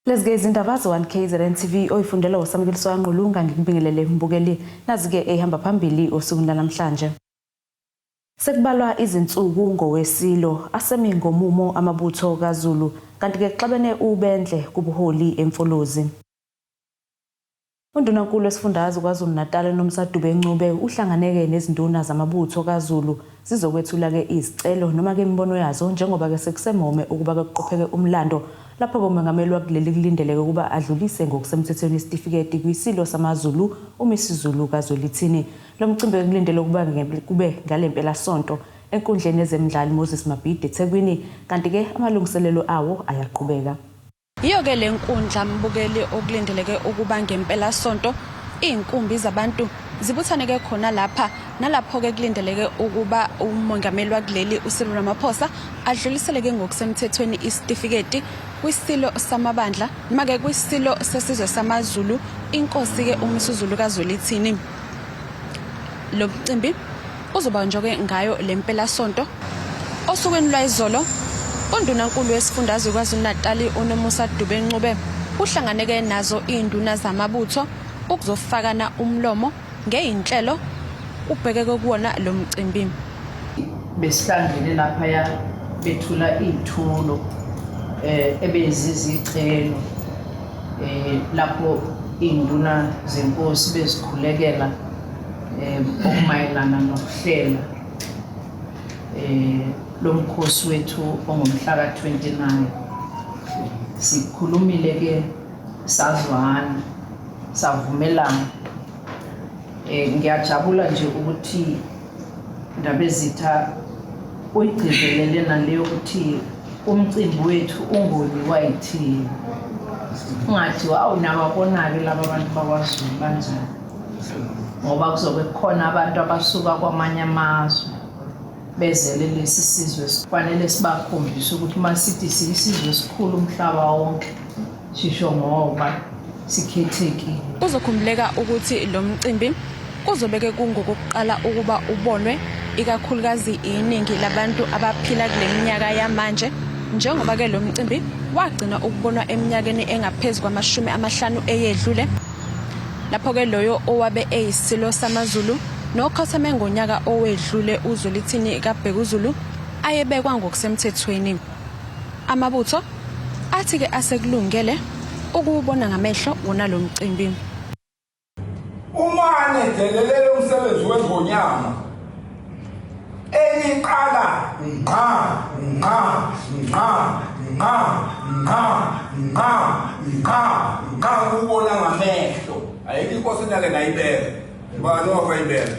Lezi-ke izindaba ze-1 KZN TV oyifundelwa uSamukeliso kaNqulunga ngikubingelele mbukeli. Nazi-ke eyihamba phambili osukwini lanamhlanje. Sekubalwa izinsuku ngoweSilo asemi ngomumo amabutho kaZulu kanti-ke kuxabene ubendle kubuholi eMfolozi. UNdunankulu wesifundazwe KwaZulu-Natal uNomsa Dube-Ncube uhlanganeke nezinduna zamabutho kaZulu zizokwethula-ke izicelo noma-ke imibono yazo njengoba-ke sekusemome ukuba-ke kuqopheke umlando lapho-ke umengameli wakuleli kulindeleke ukuba adlulise ngokusemthethweni isitifiketi kwiSilo samaZulu uMisuzulu kaZwelithini. Lo mcimbi bekulindeleke ukuba kube ngale mpelasonto enkundleni yezemidlalo iMoses Mabhida eThekwini kanti-ke amalungiselelo awo ayaqhubeka. Yiyo-ke le nkundla mbukeli okulindeleke ukuba ngempelasonto iy'nkumbi zabantu zibuthaneke khona lapha nalapho-ke kulindeleke ukuba umongameli wakuleli uCyril Ramaphosa adluliseleke ngokusemthethweni isitifiketi kwisilo samabandla noma-ke kwisilo sesizwe samaZulu inkosi-ke uMisuzulu kaZwelithini. Lo mcimbi uzobanjwa-ke ngayo le mpelasonto. Osukwini lwayizolo, uNdunankulu wesifundazwe KwaZulu-Natali uNomusa Dube-Ncube uhlanganeke nazo iy'nduna zamabutho ukuzofakana umlomo ngey'nhlelo ubhekeke kuwona lo mcimbi. Besihlangene laphaya bethula iy'thulo eh ebezizicelo eh lapho iy'nduna zenkosi bezikhulekela eh okumayelana nokuhlela eh lo mkhosi wethu ongomhla ka-29. Sikhulumile ke sazwana savumelana. Eh ngiyajabula nje ukuthi Ndabezitha uyigcizelele naleyo ukuthi umcimbi wethu ungoniwa yithina. Ungathiwa awu nababona-ke laba bantu bakwaZulu banjani, ngoba kuzobe kukhona abantu abasuka kwamanye amazwe bezele lesi sizwe. Sifanele sibakhombise ukuthi uma sithi siyisizwe esikhulu umhlaba wonke sisho ngoba sikhethekile. Kuzokhumbuleka ukuthi lo mcimbi kuzobeke kungokokuqala ukuba ubonwe ikakhulukazi iningi labantu abaphila kule minyaka yamanje njengoba-ke lo mcimbi wagcina ukubonwa eminyakeni engaphezu kwamashumi amahlanu eyedlule lapho-ke loyo owabe eyisilo samaZulu nokhothame ngonyaka owedlule uZwelithini kaBhekuzulu ayebekwa ngokusemthethweni. Amabutho athi-ke asekulungele ukuwubona ngamehlo wona lo mcimbi. Uma nedelelela umsebenzi wengonyama eniqala ngqa ngqa ngqa ngqa ngqa ngqa ngqa ngqa ukubona ngamehlo ayikho inkosi enake nayibeka bani owakayibeka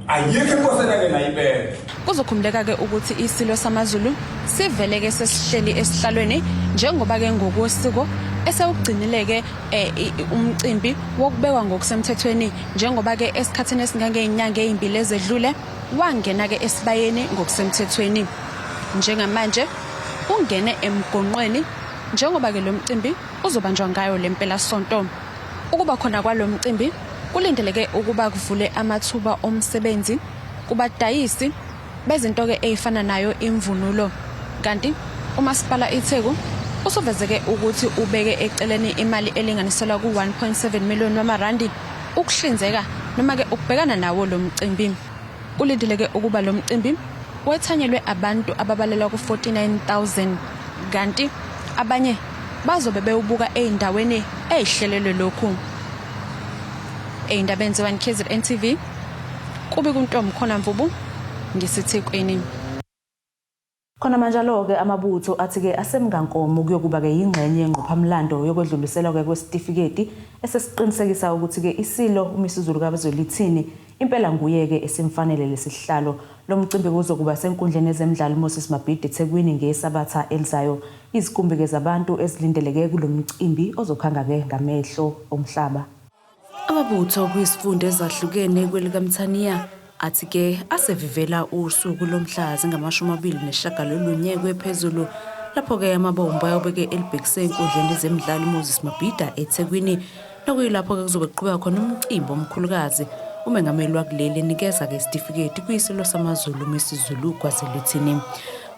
ayikho inkosi enake nayibeka. Kuzokhumbuleka-ke ukuthi iSilo samaZulu sivele-ke sesihleli esihlalweni njengoba-ke ngokosiko esewugcinile-ke eh, umcimbi wokubekwa ngokusemthethweni njengoba-ke esikhathini esingangey'nyanga ey'mbili ezedlule wangena-ke esibayeni ngokusemthethweni. Njengamanje ungene emgonqweni njengoba-ke lo mcimbi uzobanjwa ngayo le mpelasonto. Ukuba khona kwalo mcimbi kulindeleke ukuba kuvule amathuba omsebenzi kubadayisi bezinto-ke ey'fana nayo imvunulo. Kanti uMasipala iTheku usuvezeke ukuthi ubeke eceleni imali elinganiselwa ku-1.7 million wamarandi ukuhlinzeka noma-ke ukubhekana nawo lo mcimbi. Kulindeleke ukuba lo mcimbi wethanyelwe abantu ababalelwa ku-49,000 kanti abanye bazobe bewubuka ey'ndaweni ey'hlelelwe lokhu. Ey'ndabeni ze-1 KZN TV, kubi kuNtombi khona Mvubu, ngiseThekwini. Khona manjalo-ke amabutho athi-ke aseMngankomo kuyokuba-ke yingxenye yengqophamlando yokwedluliselwa-ke kwesitifiketi esesiqinisekisa ukuthi-ke iSilo uMisuzulu kaZwelithini impela nguye-ke esimfanele lesi sihlalo. Lo mcimbi kuzokuba senkundleni yezemidlalo iMoses Mabhida eThekwini ngeSabatha elizayo. Izikumbi-ke zabantu ezilindeleke kulo mcimbi ozokhanga-ke ngamehlo omhlaba. Amabutho kwizifunda ezahlukene kwelikaMthaniya athi ke asevivela usuku lomhla zingama-29 kwephezulu lapho-ke amabombo ayobeke elibhekise enkundleni yezemidlalo iMoses Mabhida eThekwini nokuyilapho-ke kuzobe kuqhubeka khona umcimbi omkhulukazi umengameli wakuleli enikeza-ke isitifiketi kwisilo samaZulu uMisuzulu KwaZwelithini.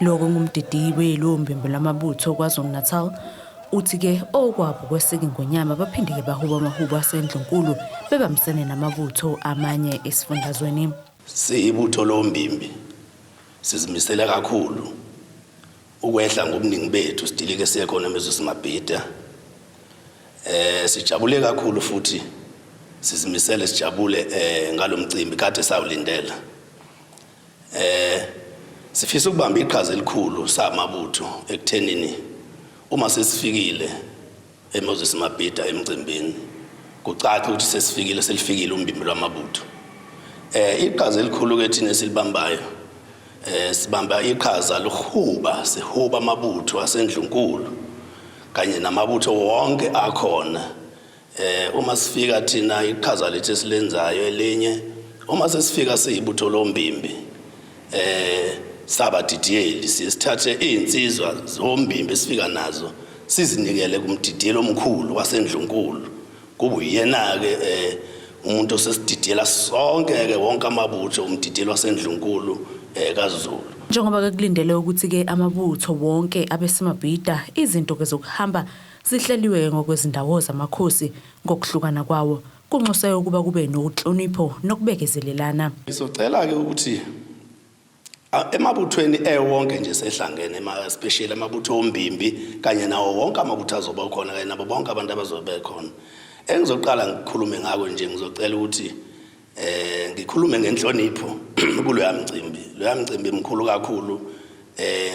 Lokho ngumdidiweli wombimbi lwamabutho KwaZulu-Natal. Uthi-ke okwabo kweseka iNgonyama baphinde-ke bahuba amahubo aseNdlunkulu bebambisene namabutho amanye esifundazweni. Siyibutho lombimbi sizimisele kakhulu ukwehla ngobuningi bethu sidilike siye khona eMoses Mabhida. Sijabule kakhulu futhi sizimisele sijabule ngalomcimbi kade sawulindela. Sifisa ukubamba iqhaza elikhulu samabutho ekuthenini uma sesifikile eMoses Mabhida emcimbini kucace ukuthi sesifikile, selifikile umbimbi lwamabutho. Iqhaza elikhulu ke thina esilibambayo, sibamba iqhaza lokuhuba, sihuba amabutho asendlunkulu kanye namabutho wonke akhona. Uma sifika thina iqhaza lethu esilenzayo elinye, uma sesifika siyibutho lombimbi sabadidiyeli, siye sithathe izinsizwa zombimbi esifika nazo sizinikele kumdidiyeli omkhulu wasendlunkulu, kube uyena-ke umuntu osesididiyela sonke-ke wonke amabutho, umdidiyeli wasendlunkulu kaZulu. Njengoba-ke kulindele ukuthi-ke amabutho wonke abesemabhida, izinto-ke zokuhamba zihleliwe ngokwezindawo zamakhosi ngokuhlukana kwawo. Kunxuswe ukuba kube nokuhlonipho nokubekezelelana. Ngizocela-ke ukuthi emabuthweni ewonke nje sehlangene, especially amabutho ombimbi kanye nawo wonke amabutho azoba khona kanye nabo bonke abantu abazobe bekhona. Engizoqala ngikhulume ngako nje, ngizocela ukuthi ngikhulume ngenhlonipho kuloya mcimbi. Loya mcimbi mkhulu kakhulu.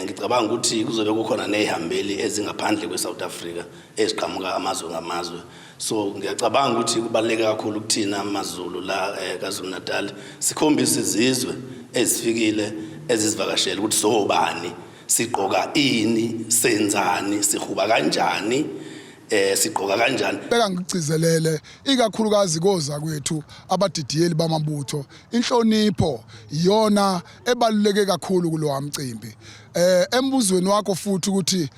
Ngicabanga ukuthi kuzobe kukhona nezihambeli ezingaphandle kweSouth Africa eziqhamuka amazwe ngamazwe. So ngiyacabanga ukuthi kubaluleke kakhulu kuthina amaZulu la KwaZulu Natal sikhombise izizwe ezifikile ezizivakashela ukuthi sobani, sigqoka ini, senzani, sihuba kanjani, sigqoka kanjani. Beka ngigcizelele ikakhulukazi koza kwethu abadidiyeli bamabutho, inhlonipho iyona ebaluleke kakhulu kulowa mcimbi. Embuzweni wakho futhi ukuthi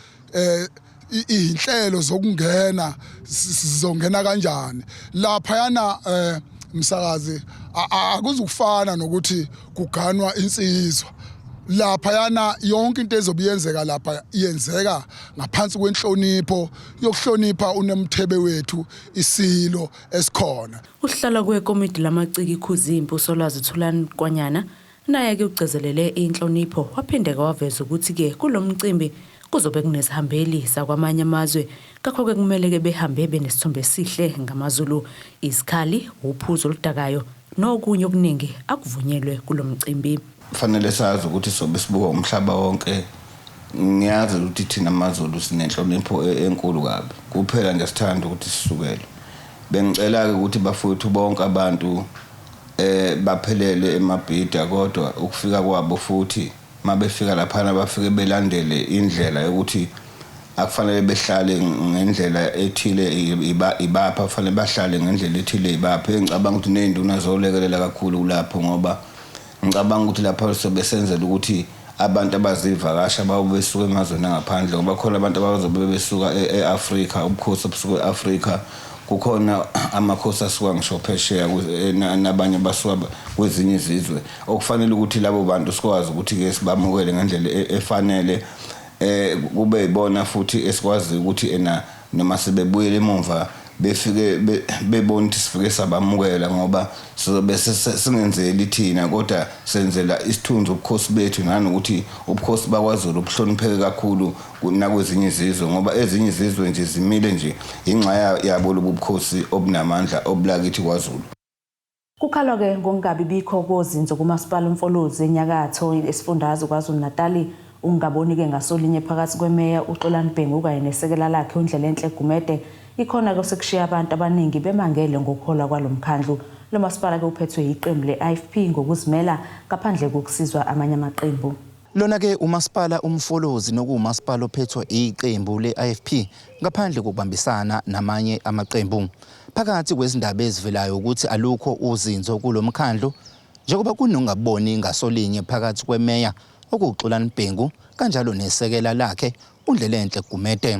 izinhlelo zokungena sizongena kanjani lapha yana, msakazi, akuzukufana nokuthi kuganwa insizwa lapha yana. Yonke into ezobe yenzeka lapha yenzeka ngaphansi kwenhlonipho yokuhlonipha unemthebe wethu, isilo esikhona. Uhlala kwekomidi lamaciki iKhuzimpi, uSolwazi Thulani Kwanyana, naye-ke ugcizelele inhlonipho, waphinde-ke waveza ukuthi-ke kulo mcimbi kuzobe kunezihambeli zakwamanye amazwe, ngakho-ke kumele-ke behambe benesithombe esihle ngamaZulu. Izikhali, uphuzo oludakayo nokunye okuningi akuvunyelwe kulo mcimbi. Kufanele sazi ukuthi sobe sibuka umhlaba wonke. Ngiyazi ukuthi thina amaZulu sinenhlonipho enkulu kabi, kuphela nje sithanda ukuthi sisukele. Bengicela-ke ukuthi bafowethu bonke abantu baphelele eMabhida, kodwa ukufika kwabo futhi mabefika laphana bafike belandele indlela yokuthi akufanele behlale ngendlela ethile ibapha, kufanele bahlale ngendlela ethile ibapha. Ngicabanga ukuthi ney'nduna zolekelela kakhulu kulapho, ngoba ngicabanga ukuthi lapha sobe senzela ukuthi abantu abazivakasha babe besuka emazweni angaphandle, ngoba khona abantu abazobe besuka e-Afrika, ubukhosi obusuka e-Afrika, kukhona amakhosi asuka ngisho phesheya, nabanye basuka kwezinye izizwe, okufanele ukuthi labo bantu sikwazi ukuthi-ke sibamukele ngendlela efanele, kube yibona futhi esikwazi ukuthi ena noma sebebuyela emumva befike bebona ukuthi sifike sabamukela, ngoba sizobe singenzeli thina kodwa senzela isithunzi ubukhosi bethu, nanokuthi ubukhosi bakwaZulu buhlonipheke kakhulu nakwezinye izizwe, ngoba ezinye izizwe nje zimile nje inxa yabo lobu bukhosi obunamandla obulakithi kwaZulu. Kukhalwa-ke ngokungabi bikho kozinzo kumasipala uMfolozi enyakatho esifundazwe KwaZulu-Natali. Ukungaboni-ke ngasolinye phakathi kwemeya uXolani Bhengu kanye nesekela lakhe uNdlelenhle Gumede ikhona-ke osekushiya abantu abaningi bemangele ngokuholwa kwalo mkhandlu. Lo masipala-ke uphethwe yiqembu le-IFP ngokuzimela ngaphandle kokusizwa amanye amaqembu. Lona-ke umasipala uMfolozi nokuwumasipala ophethwe iqembu le-IFP ngaphandle kokubambisana namanye amaqembu. Phakathi kwezindaba ezivelayo ukuthi alukho uzinzo kulo mkhandlu, njengoba kunongaboni ngasolinye phakathi kwemeya okuwuXolani Bhengu kanjalo nesekela lakhe uNdlelenhle Gumede.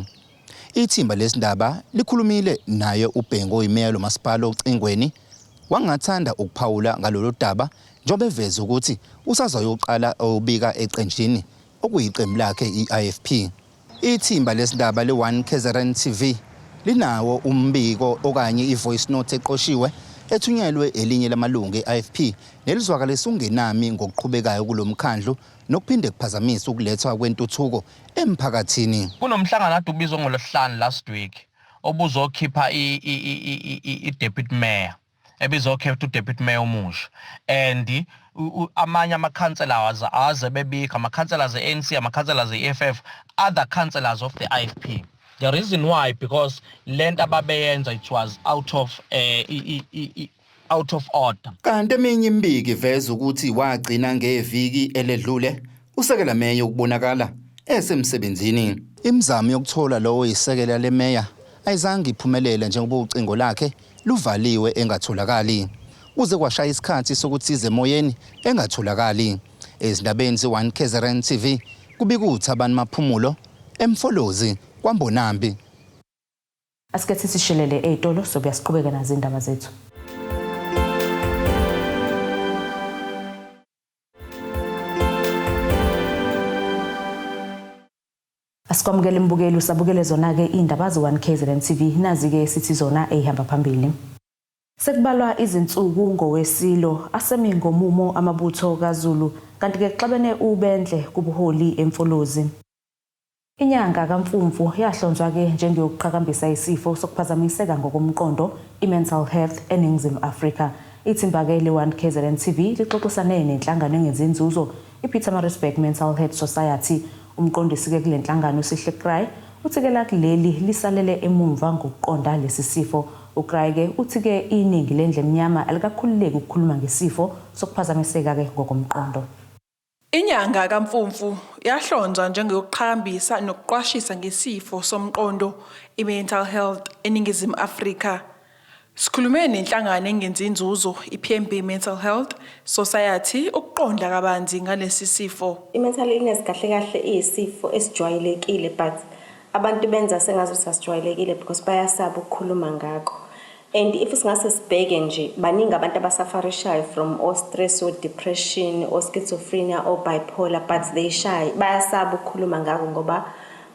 Ithimba lesindaba likhulumile naye uBhengu oyimeya lomasipala ocingweni, wangathanda ukuphawula ngalolu daba njengoba eveza ukuthi usazoyoqala obika eqenjini okuyiqembu lakhe i-IFP. Ithimba lesindaba le-1 KZN TV linawo umbiko okanye i-voice note eqoshiwe ethunyelwe elinye lamalungu e-IFP nelizwakalisa ungenami ngokuqhubekayo kulo mkhandlu nokuphinde kuphazamise ukulethwa kwentuthuko emphakathini. Kunomhlangano ade ubizwa ngolwesihlanu last week obuzokhipha i-deputy mayor, ebizokhetha u-deputy mayor omusha, and amanye amakhansela aze bebikho, ama-councillors e-ANC, ama-councillors e-EFF, other councillors of the IFP. The reason why, because lento ababeyenza, it was out of order. Kanti eminye imibiko iveza ukuthi wagcina ngeviki eledlule usekela meya ukubonakala esemsebenzini. Imizamo yokuthola lowo yisekela lemeya ayizange iphumelele njengoba ucingo lakhe luvaliwe engatholakali. Kuze kwashaya isikhathi sokuthi ize emoyeni engatholakali. Ezindabeni ze-1 KZN TV kubika uThabani Maphumulo eMfolozi kwaMbonambi. Asike sishelele ey'tolo, sobuya siqhubeke nazo iy'ndaba zethu. Asikwamukele mbukeli, usabukele zona-ke iy'ndaba ze-1 KZN TV. Nazi-ke sithi zona ey'hamba phambili. Sekubalwa izinsuku ngowesilo, asemi ngomumo amabutho kaZulu, kanti-ke kuxabene ubendle kubuholi eMfolozi. Inyanga kaMfumfu yahlonzwa-ke njengeyokuqhakambisa isifo sokuphazamiseka ngokomqondo, i-mental health, eNingizimu Afrika. Ithimba-ke le-1 KZN TV lixoxisane nenhlangano engenzi inzuzo i-Pietermaritzburg Mental Health Society. Umqondisi-ke kule nhlangano uSihle Kraai uthi-ke la kuleli lisalele emumva ngokuqonda lesi sifo. UKraai-ke uthi-ke iningi lendle emnyama alikakhululeki ukukhuluma ngesifo sokuphazamiseka-ke ngokomqondo. Inyanga kaMfumfu yahlonzwa njengeyokuqhakambisa nokuqwashisa ngesifo somqondo, i-mental health, eNingizimu Afrika. Sikhulume nenhlangano engenzi inzuzo i-PMB Mental Health Society ukuqonda kabanzi ngalesi sifo. I-mental illness kahle kahle iyisifo esijwayelekile, but abantu benza sengazuthi asijwayelekile because bayasaba ukukhuluma ngakho. And if singase sibheke nje, baningi abantu abasufferishayo from o stress, o depression, o schizophrenia, o bipolar, but they shy, bayasaba ukukhuluma ngakho ngoba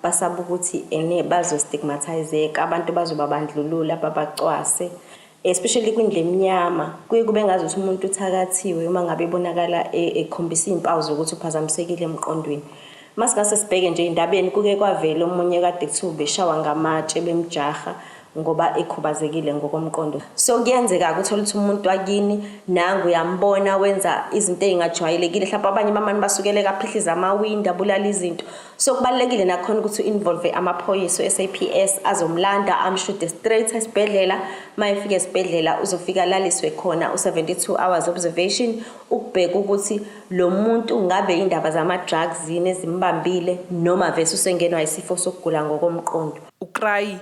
basaba ukuthi ene bazostigmatizeka, abantu bazobabandlulula, babacwase, especially kwindlu emnyama. Kuye kube ngazuthi umuntu uthakathiwe uma ngabe ebonakala ekhombisa iy'mpawu zokuthi uphazamisekile emqondweni. Masingase sibheke nje ey'ndabeni, kuke kwavela omunye kade kuthiwa ubeshawa ngamatshe bemjaha ngoba ekhubazekile ngokomqondo. So kuyenzeka uthola ukuthi umuntu wakini nangu uyambona wenza izinto ey'ngajwayelekile, mhlawumbe abanye bamane basukele kaphihliza amawindi, abulala izinto. So kubalulekile nakhona ukuthi u-involve amaphoyisa, o-SAPS azomlanda, amshude straight esibhedlela. Uma efika esibhedlela uzofika alaliswe khona u-72 hours observation ukubheka ukuthi lo muntu ngabe indaba zama-drugs yini ezimbambile noma vese usengenwa isifo sokugula ngokomqondo. UKraai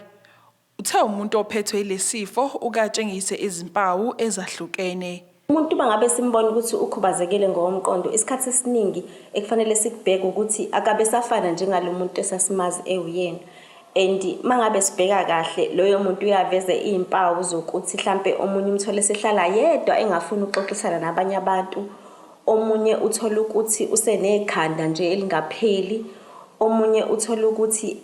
uthe umuntu ophethwe yilesifo ukatshengise izimpawu ezahlukene. Umuntu uma ngabe simbona ukuthi ukhubazekile ngokomqondo, isikhathi esiningi ekufanele sikubheke ukuthi akabe safana njengalo muntu esasimazi ewuyena. And uma ngabe sibheka kahle, loyo muntu uyaveza iy'mpawu zokuthi hlampe omunye umthole sehlala yedwa engafuni ukuxoxisana nabanye abantu. Omunye uthola ukuthi usenekhanda nje elingapheli. Omunye uthola ukuthi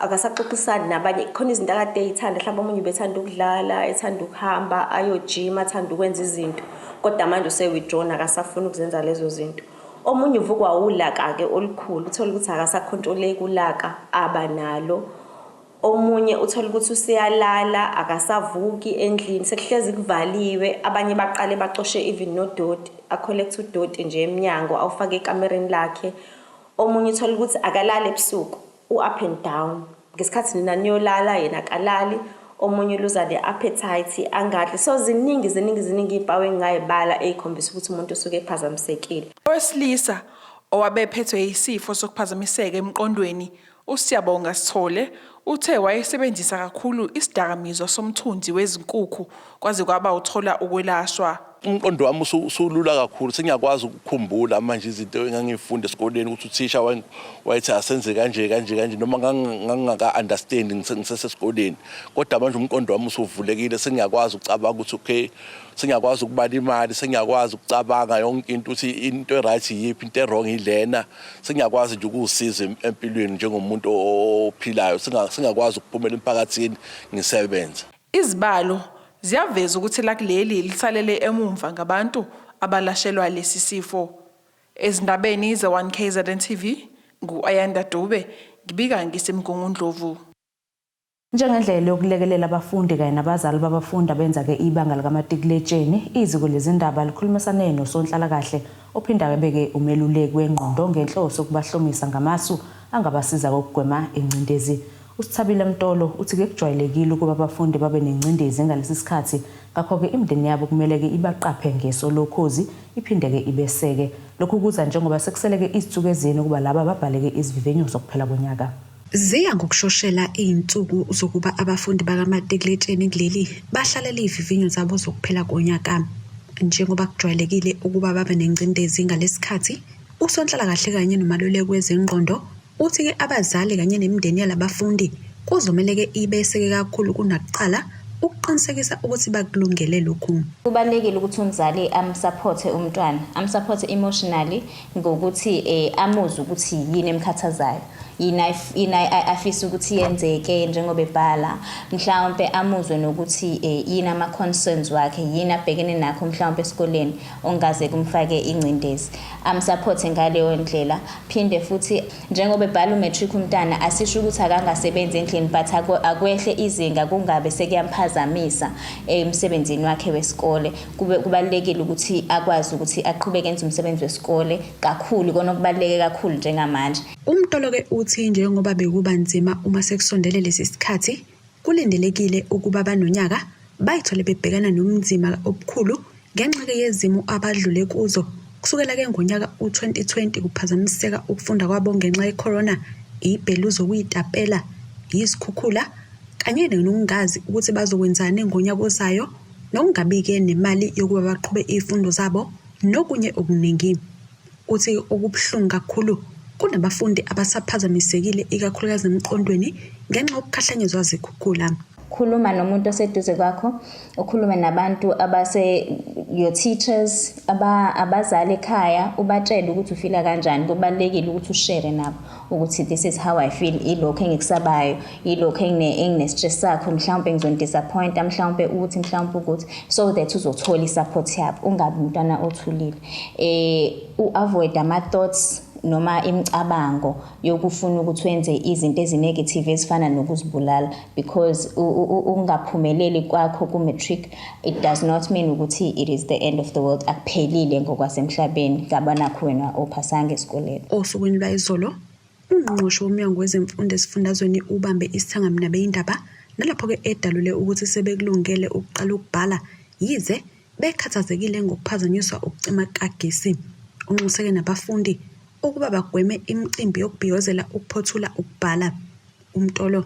akasaxoxisani nabanye. Khona izinto akade ey'thanda, mhlawumbe omunye ubethanda ukudlala, ethanda ukuhamba ayojima, athanda ukwenza izinto, kodwa manje use-withdrawn, akasafuni ukuzenza lezo zinto. Omunye uvukwa ulaka-ke olukhulu, uthole ukuthi akasakhontroleki ulaka aba nalo. Omunye uthola ukuthi useyalala akasavuki endlini, sekuhlezi kuvaliwe. Abanye baqale bacoshe even nodoti, a-collect udoti nje emnyango awufake ekamereni lakhe. Omunye uthola ukuthi akalali ebusuku, u-up and down, ngesikhathi nina niyolala yena akalali. Omunye uluza ne-appetite, angadli. So ziningi ziningi ziningi iy'mpawu engingayibala ey'khombisa ukuthi umuntu usuke ephazamisekile. Owesilisa owabe ephethwe yisifo sokuphazamiseka emqondweni, uSiyabonga Sithole, uthe wayesebenzisa kakhulu isidakamizwa somthunzi wezinkukhu kwaze kwaba uthola ukwelashwa. Umqondo wami usulula kakhulu, sengiyakwazi ukukhumbula manje izinto engangiyifunda esikoleni ukuthi uthisha wayethi asenze kanje kanje kanje noma ngangingaka-understand ngisesesikoleni, kodwa manje umqondo wami usuvulekile, sengiyakwazi ukucabanga ukuthi okay, sengiyakwazi ukubala imali, sengiyakwazi ukucabanga yonke into ukuthi into e-right yiphi, into e-wrong yilena. Sengiyakwazi nje ukuwusiza empilweni njengomuntu ophilayo, sengiyakwazi ukuphumela emphakathini ngisebenze. Izibalo ziyaveza ukuthi elakuleli lisalele emumva ngabantu abalashelwa lesi sifo. Ezindabeni ze-One KZN TV, ngu-Ayanda Dube, ngibika ngiseMgungundlovu. Njengendlela yokulekelela abafundi kanye nabazali babafundi abenza-ke ibanga likamatikuletsheni, iziko lezindaba likhulumisane nosonhlalakahle ophinda abe-ke umeluleki wengqondo ngenhloso yokubahlomisa ngamasu angabasiza ukugwema ingcindezi. USithabile Mtolo uthi-ke kujwayelekile ukuba abafundi babe nengcindezi ngalesi sikhathi, ngakho-ke imindeni yabo kumele-ke ibaqaphe ngeso lokhozi iphinde-ke ibeseke. Lokhu kuza njengoba sekuseleke izinsuku ezine ukuba laba babhaleke izivivinyo zokuphela konyaka. Ziya ngokushoshela izinsuku zokuba abafundi bakamatikuletsheni kuleli bahlalele izivivinyo zabo zokuphela konyaka. Njengoba kujwayelekile ukuba babe nengcindezi ngalesikhathi, usonhlalakahle kanye nomaluleki wezengqondo uthi-ke abazali kanye nemindeni yalabafundi kuzomele-ke ibeseke kakhulu kunakuqala ukuqinisekisa ukuthi bakulungele lokhu. Kubalulekile ukuthi umzali amsaphothe umntwana, amsaphothe emotionally ngokuthi amuzwe ukuthi yini emkhathazayo, yini yini afisa ukuthi yenzeke njengoba ebhala, mhlawumpe amuzwe nokuthi yini ama-concerns wakhe, yini abhekene nakho mhlawumpe esikoleni ongaze kumfake ingcindezi, amsaphothe ngaleyo ndlela. Phinde futhi njengoba ebhala u-matric umntana, asisho ukuthi akangasebenzi endlini, but akwehle izinga kungabe sekuyamphazamisa emsebenzini wakhe wesikole. Kube kubalulekile ukuthi akwazi ukuthi aqhubeke enze umsebenzi wesikole kakhulu, ikona okubaluleke kakhulu njengamanje. UMtolo-ke uthi njengoba bekuba nzima uma sekusondele lesi sikhathi, kulindelekile ukuba banonyaka bayithole bebhekana nobunzima obukhulu ngenxa-ke yezimo abadlule kuzo kusukela-ke ngonyaka u-2020 kuphazamiseka ukufunda kwabo ngenxa ye-corona, ibhelu zokuyitapela, yizikhukhula kanye nokungazi ukuthi bazokwenzani ngonyaka ozayo nokungabi-ke nemali yokuba baqhube izifundo zabo nokunye okuningi. Uthi okubuhlungu kakhulu kunabafundi abasaphazamisekile ikakhulukazi emqondweni ngenxa yokukhahlanyezwa zikhukhula. Khuluma nomuntu oseduze kwakho, ukhulume nabantu abase your teachers, abazali ekhaya, ubatshele ukuthi ufila kanjani. Kubalulekile ukuthi ushare nabo ukuthi this is how I feel, ilokhu engikusabayo, ilokhu engine-stress sakho, mhlawumpe ngizoni-disappointa, mhlawumpe ukuthi mhlawumpe ukuthi, so that uzothola i-support yabo, ungabi umntwana othulile. U-avoid ama-thoughts noma imicabango yokufuna ukuthi wenze izinto ezi-negative ezifana nokuzibulala, because ukungaphumeleli kwakho ku-matric, it does not mean ukuthi it is the end of the world, akuphelile ngokwasemhlabeni ngabanakho wena ophasanga esikoleni. Osukwini lwayizolo, uNgqongqoshe woMnyango Wezemfundo esifundazweni ubambe isithangami nabezindaba nalapho-ke edalule ukuthi sebekulungele ukuqala ukubhala yize bekhathazekile ngokuphazanyiswa ukucima kukagesi. Unxuse-ke nabafundi ukuba bagweme imicimbi yokubhiyozela ukuphothula ukubhala. UMtolo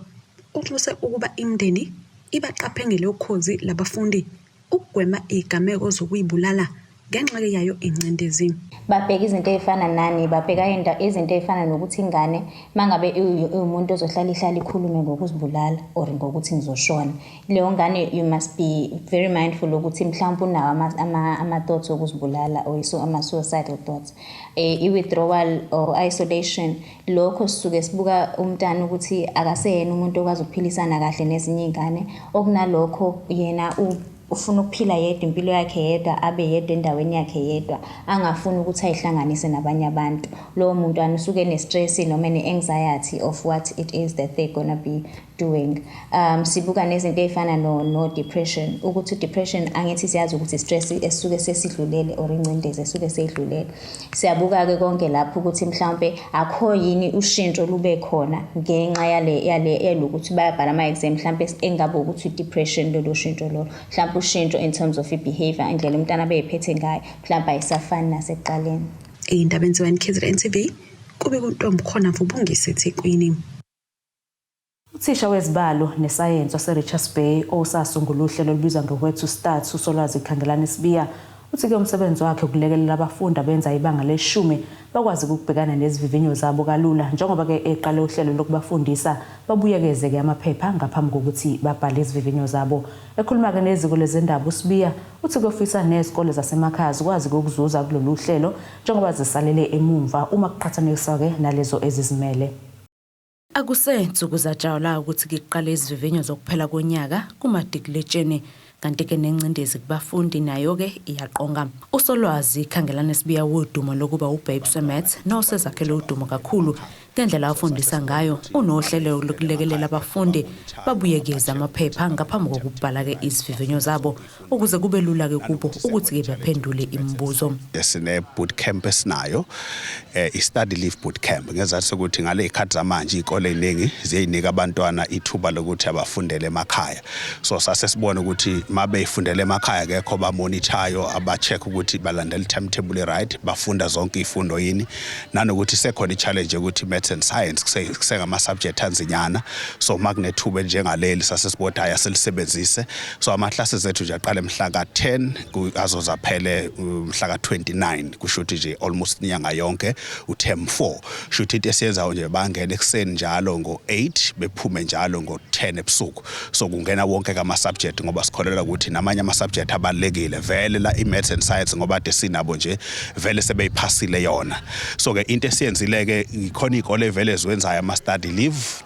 unxuse ukuba imindeni ibaqaphe ngelokhozi labafundi ukugwema izigameko zokuyibulala ngenxa yayo ingcindezi. Babheka izinto ey'fana nani? Babheka izinto ey'fana nokuthi ingane mangabe iwumuntu ozohlala ihlala ikhulume ngokuzibulala or ngokuthi ngizoshona, leyo ngane you must be very mindful ukuthi mhlawumpe unawo ama-thoughts okuzibulala or ama-suicidal thoughts. I-withdrawal or isolation, lokho sisuke sibuka umntana ukuthi akaseyena umuntu okwazi ukuphilisana kahle nezinye iy'ngane, okunalokho yena ufuna ukuphila yedwa impilo yakhe yedwa, abe yedwa endaweni yakhe yedwa, angafuni ukuthi ayihlanganise nabanye abantu. Lowo muntwana usuke ene-stress noma ene-anxiety of what it is that they're gonna be doing. Sibuka nezinto ey'fana no-depression, ukuthi depression angithi siyazi ukuthi stress esisuke sesidlulele or ingcindezi esuke seyidlulele. Siyabuka-ke konke lapho ukuthi mhlawumpe akho yini ushintsho lube khona ngenxa yale yalokuthi bayabhala ama-exam, mhlawumpe engabe ukuthi depression lolo shintsho lolo, mhlawumpe ushintsho in terms of i-behavior, indlela umntwana abeyiphethe ngayo mhlawumpe ayisafani nasekuqaleni. Ey'ndabeni ze-1 KZN TV kube kuntombi khona Mfubungisi eThekwini. Uthisha wezibalo nesayensi waseRichards Bay osasungula uhlelo olubizwa nge-Where to Start uSolwazi Khangelani Sibiya uthi-ke umsebenzi wakhe ukulekelela abafundi abenza ibanga leshumi bakwazi ukubhekana nezivivinyo zabo kalula njengoba-ke eqale uhlelo lokubafundisa babuyekeze-ke amaphepha ngaphambi kokuthi babhale izivivinyo zabo. Ekhuluma-ke neziko lezendaba uSibiya uthi kuyofisa nezikole zasemakhaya zikwazi ukuzuza kulolu hlelo njengoba zisalele emumva uma kuqhathaniswa-ke nalezo ezizimele. Akusensuku zatshawula ukuthi kuqale izivivinyo zokuphela konyaka kumatikuletsheni kanti-ke nengcindezi kubafundi nayo-ke iyaqonga. USolwazi Khangelani Sibiya wodumo lokuba uBabes Maths nosezakhele udumo kakhulu ngendlela afundisa ngayo unohlelo lokulekelela abafundi babuyekeze amaphepha ngaphambi kokubhala-ke izivivinyo zabo ukuze kube lula-ke kubo ukuthi-ke baphendule imibuzo. Sine boot camp esinayo i-study leave boot camp ngezathu sokuthi ngale y'khathi zamanje iy'kole ey'ningi ziyayinika abantwana ithuba lokuthi abafundele emakhaya. So sase sibona ukuthi uma beyifundele emakhaya akekho abamonithayo, aba-check ukuthi balandela i-timetable right, bafunda zonke iy'fundo yini, nanokuthi sekhona i-challenge yokuthi maths and science kusengama-subject anzinyana. So uma kunethuba elinjengaleli sase sibona hhayi asilisebenzise. So ama-classes ethu nje aqale mhla ka-10 azoze aphele mhla ka-29, kusho ukuthi nje almost inyanga yonke u-term 4. Kusho ukuthi into esiyenzayo nje bangena ekuseni njalo ngo-8 bephume njalo ngo-10 ebusuku. So kungena wonke kama-subject ngoba sikholelwa ukuthi namanye ama-subject abalulekile vele la i-maths and science ngoba ade sinabo nje vele sebeyiphasile yona. So ke into esiyenzile-ke ikhona iy'kole vele eziwenzayo ama-study leave,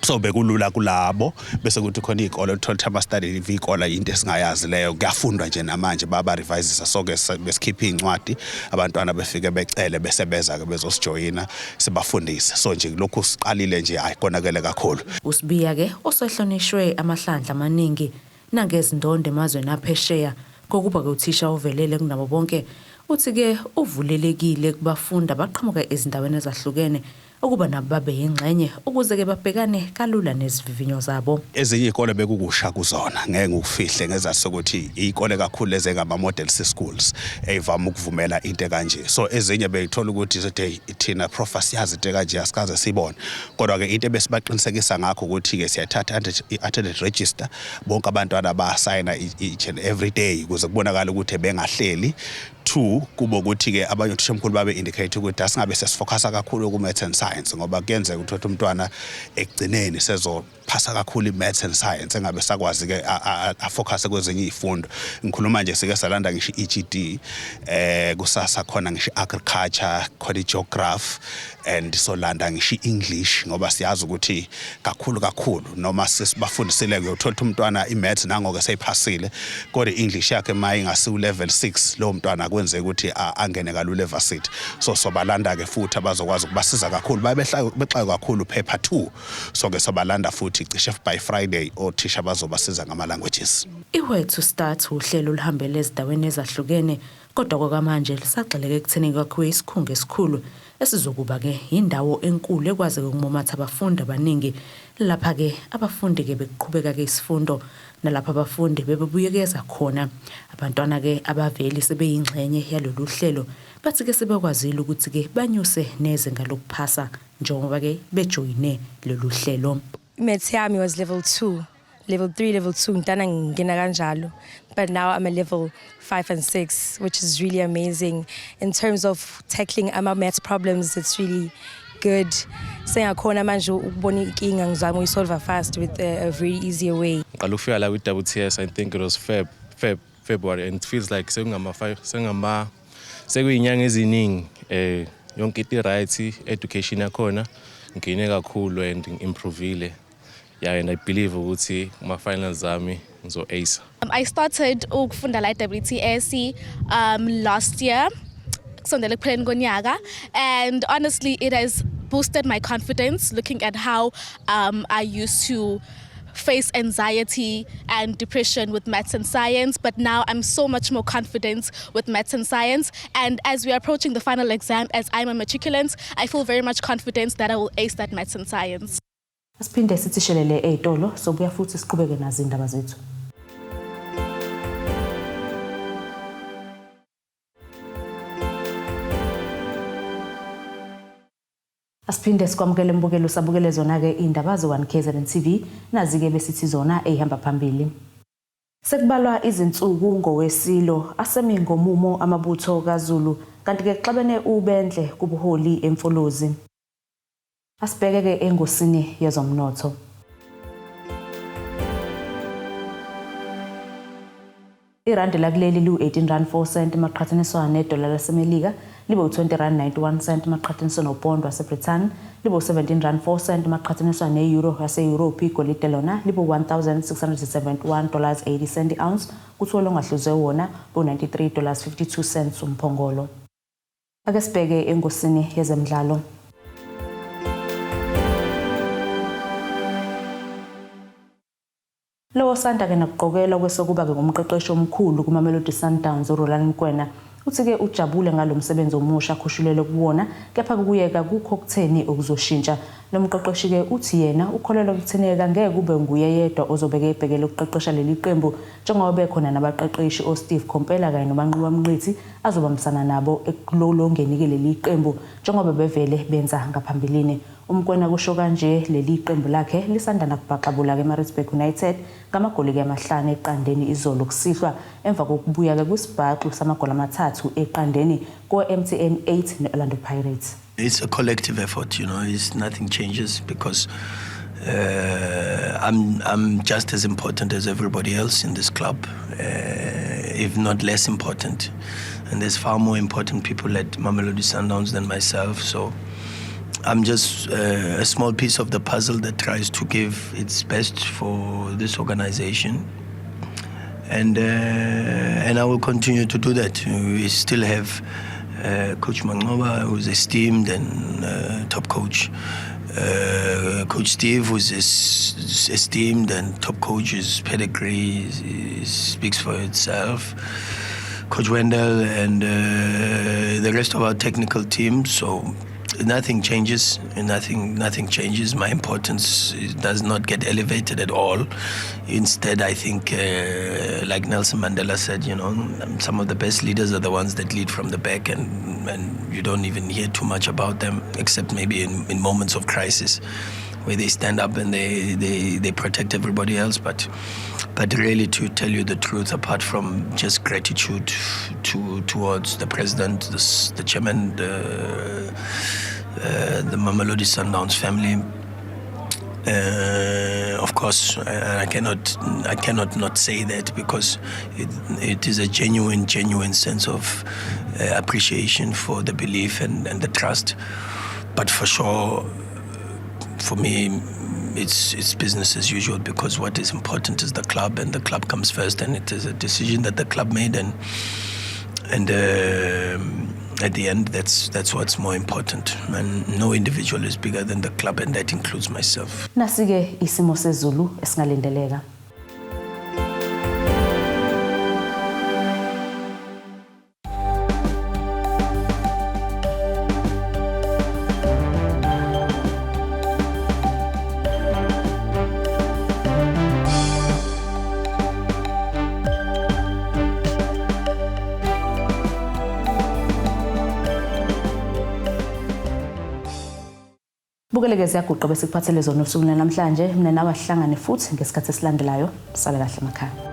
so bekulula kulabo. Bese kuthi khona iy'kole uthola ukuthi ama-study leave iy'kola into esingayazi leyo, kuyafundwa nje namanje baba-revisisa. So ke besikhipha iy'ncwadi abantwana befike becele bese beza-ke bezosijoyina sibafundise. So nje lokhu siqalile nje, hhayi konakele kakhulu. USibiya-ke osehlonishwe amahlandla amaningi nangezindondo emazweni aphesheya ngokuba-ke uthisha ovelele kunabo bonke uthi-ke uvulelekile kubafundi abaqhamuka ezindaweni ezahlukene ukuba nabo babe yingxenye ukuze-ke babhekane kalula nezivivinyo zabo. Ezinye iy'kole bekukusha kuzona, ngeke ngikufihle, ngezathu sokuthi iy'kole kakhulu lezi engama-model C schools ey'vame ukuvumela into ekanje. So ezinye beyithola ukuthi zithi thina prof asiyazi into ekanje, asikaze siyibone. Kodwa-ke into ebesibaqinisekisa ngakho ukuthi-ke siyathatha i-attendance register, bonke abantwana basayina each and every day ukuze kubonakale ukuthi bengahleli. Two, kube ukuthi-ke abanye othishomkhulu babe indicate ukuthi asingabe sesifocusa kakhulu ku-maths and science ngoba kuyenzeka ukuthi umntwana ekugcineni sezophasa kakhulu i-maths and science engabe sakwazi-ke afocuse kwezinye iy'fundo. Ngikhuluma nje sike salanda ngisho i-EGD, kusasa khona ngisho i-agriculture, khona i-geography and solanda ngisho i-English ngoba siyazi ukuthi kakhulu kakhulu noma sesibafundisile uyothola ukuthi umntwana i-maths nangoke seyiphasile kodwa i-English yakhe uma ingasiwu level 6 lowo mntwana akwenzeki ukuthi angene kalula evarsity. So sobalanda-ke futhi abazokwazi ukubasiza kakhulu, bexakwe kakhulu paper 2. So ke sobalanda futhi cishe by Friday othisha bazobasiza ngama-languages. I-Where to Start uhlelo oluhambele ezindaweni ezahlukene kodwa kwakamanje lisagxileke ekutheni kwakhiwe isikhungo esikhulu esizokuba-ke yindawo enkulu ekwazi-ke ukumumatha abafundi abaningi. Lapha-ke abafundi-ke bekuqhubeka-ke isifundo nalapho abafundi bebebuyekeza khona. Abantwana-ke abaveli sebeyingxenye yalolu hlelo bathi-ke sebekwazile ukuthi-ke banyuse nezinga lokuphasa njengoba-ke bejoyine lolu hlelo. Maths yami was level 2, level 3, level 2, ngintana ngingena kanjalo, but now I'm a level 5 and 6, which is really amazing in terms of tackling ama maths problems. It's really good, sengakhona manje ukubona inkinga ngizama uyisolve fast with a very easier way. Ngiqala ukufika la kwi-WTS, I think it was February, and it feels like sekungama 5 sengama sekuyinyanga eziningi. Yonke into right, education yakhona ngine kakhulu and ngi-improvile, yeah, and I believe ukuthi kuma finals ami ngizo ace. I started ukufunda la e-WTS last year kusondela ekupheleni konyaka, and honestly it has boosted my confidence looking at how I used to face anxiety and depression with maths and science, but now I'm so much more confident with maths and science, and as we are approaching the final exam, as I'm a matriculant, I feel very much confident that I will ace that maths and science. Asiphinde sithi shelele ey'tolo, sobuya futhi siqhubeke nazo iy'ndaba zethu. Asiphinde sikwamukele mbukelo sabukele zona-ke iy'ndaba ze-1 KZN TV nazi-ke besithi zona ey'hamba phambili. Sekubalwa izinsuku ngoweSilo asemi ngomumo amabutho kaZulu kanti-ke kuxabene ubendle kubuholi eMfolozi. Asibheke-ke engosini yezomnotho. Irandi lakuleli liwu-18 rand 4 cent maqhathaniswa nedola laseMelika, libe u-20 rand 91 cent maqhathaniswa nopondo waseBrithani, libe u-17 rand 4 cent maqhathaniswa ne-euro yase-Europe. Igolide lona libe u-1671 dollars 80 cent i-ounce, kuthiwa longahluzwe wona bu-93 dollars 52 cents umphongolo. Ake sibheke engosini yezemidlalo. Lowo osanda-ke nakuqokelwa kwesokuba-ke ngumqeqeshi omkhulu kuMamelodi Sundowns uRulani Mokwena uthi-ke ujabule ngalo msebenzi omusha akhushulelwe kuwona kepha kukuyeka kukho kutheni okuzoshintsha. Lo mqeqeshi-ke uthi yena ukholelwa ekutheni-ke angeke kube nguye yedwa ozobe-ke ebhekele ukuqeqesha leli qembu njengoba bekhona nabaqeqeshi oSteve Komphela kanye noManqoba Mnqithi azobambisana nabo ekulolongeni-ke leli qembu njengoba bevele benza ngaphambilini. UMokwena kusho kanje leli qembu lakhe lisanda nakubhaxabula-ke eMaritzburg United ngamagoli-ke 5-0 izolo kusihlwa emva kokubuya-ke kwisibhaxu samagoli 3-0 ko-MTN 8 ne-Orlando Pirates. It's a collective effort. It's nothing changes because I'm just as important as everybody else in this club, if not less important. And there's far more important people at Mamelodi Sundowns than myself. So I'm just a small piece of the puzzle that tries to give its best for this organization. And I will continue to do that. We still have Coach Manqoba, who's esteemed and top coach. Coach Steve, who's esteemed and top coach, his pedigree speaks for itself. Coach Wendell and the rest of our technical team. So nothing changes. Nothing changes. My importance does not get elevated at all. Instead, I think, like Nelson Mandela said, some of the best leaders are the ones that lead from the back, and you don't even hear too much about them, except maybe in moments of crisis, where they stand up and they protect everybody else. But really, to tell you the truth, apart from just gratitude towards the president, the chairman, the Mamelodi Sundowns family, of course, I cannot not say that because it is a genuine, genuine sense of appreciation for the belief and the trust. But for sure, for me, it's business as usual because what is important is the club, and the club comes first, and it is a decision that the club made, and at the end, that's what's more important. And no individual is bigger than the club, and that includes myself. Nasi-ke isimo sezulu esingalindeleka. Bukeleke ziyaguqa besikuphathele zona usuku namhlanje. Mina nawe sihlangane futhi ngesikhathi esilandelayo. Sale kahle emakhaya.